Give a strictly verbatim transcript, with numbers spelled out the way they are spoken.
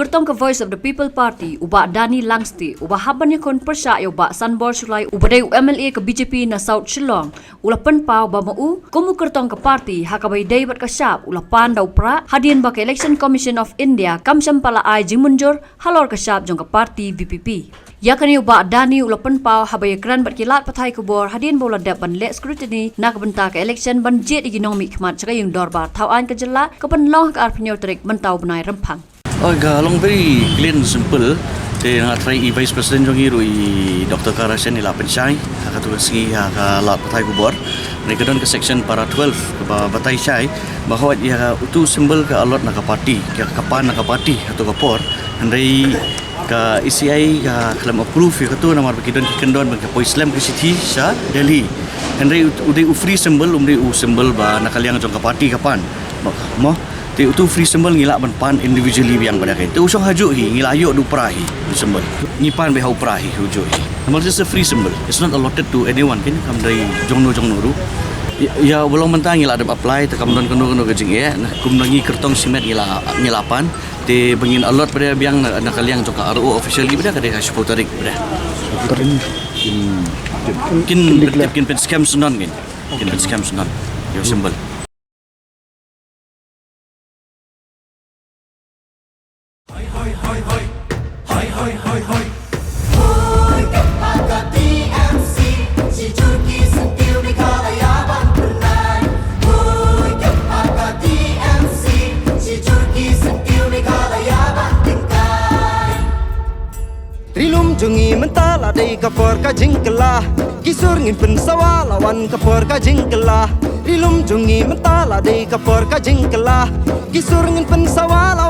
Kyrtong ka Voice of the People Party, u Bah Danny Langstieh, uba hap ban ïakhun pyrshah ïa u Bah Sanbor Shullai, uba dei u M L A ka B J P na South Shillong, u la pynpaw ba ma u kum u kyrtong ka party ha kaba ïadei bad ka shap u la pan da u prah hadien ba ka Election Commission of India kam shym pat la ai jingmynjur halor ka shap jong ka party V P P. Ïa kane u Bah Danny u la pynpaw haba ïakren bad ki lad pathai khubor hadien ba u la dep ban leh scrutiny na ka bynta ka election ban jied ïa ki nongmihkhmat sha ka ïing dorbar thaw aiñ ka jylla ka ban long ha ka arphew hynñiew tarik mynta u bnai Rymphang. Oh, ka long very clean, simple. Te nga trai i Vice President jong i ruh i Doctor Kara Shen i la pynshai ha katu ka sngi ha ka lad pathai khubor. Hynrei ka don ka section para twelve kaba batai shai ba hooid ïa utu u symbol ka allot na ka party, ka pan na ka party ha katu ka por. Hynrei ka E C I ka khlem approve ïa katu namar ba ki don ki kyndon ba ka poi slem ka shithi sha Delhi. Hynrei u dei u free symbol, um dei u symbol ba na ka liang jong ka party ka pan. Mo, te utu u free symbol ngi lah ban pan individually biang bad ka. Te u shong ha juh hi, ngi la ïoh da u prah hi u symbol. Ngi pan beit ha u prah hi ha juh hi. Namar it's a free symbol. It's not allotted to anyone, kan, kam dei jongno jongno ruh. Ïa, ïa, ba long mynta ngi la dep apply, te kam don kano kano ka jingeh, na kumno ngi kyrtong shimet ngi la, ngi la pan. Te ba ngin allot pat biang na, na ka liang jong ka R O officially pat ka dei ha shiphew tarik pat. Kin, kin, kin pynskhem syndon kin. Kin pynskhem syndon ïa u symbol. Ri lum jong ngi mynta la dei ka por ka jingkylla. Ki sur ngin pynsawa la wan ka por ka jingkylla. Ri lum jong ngi mynta la dei ka por ka jingkylla. Ki sur ngin pynsawa la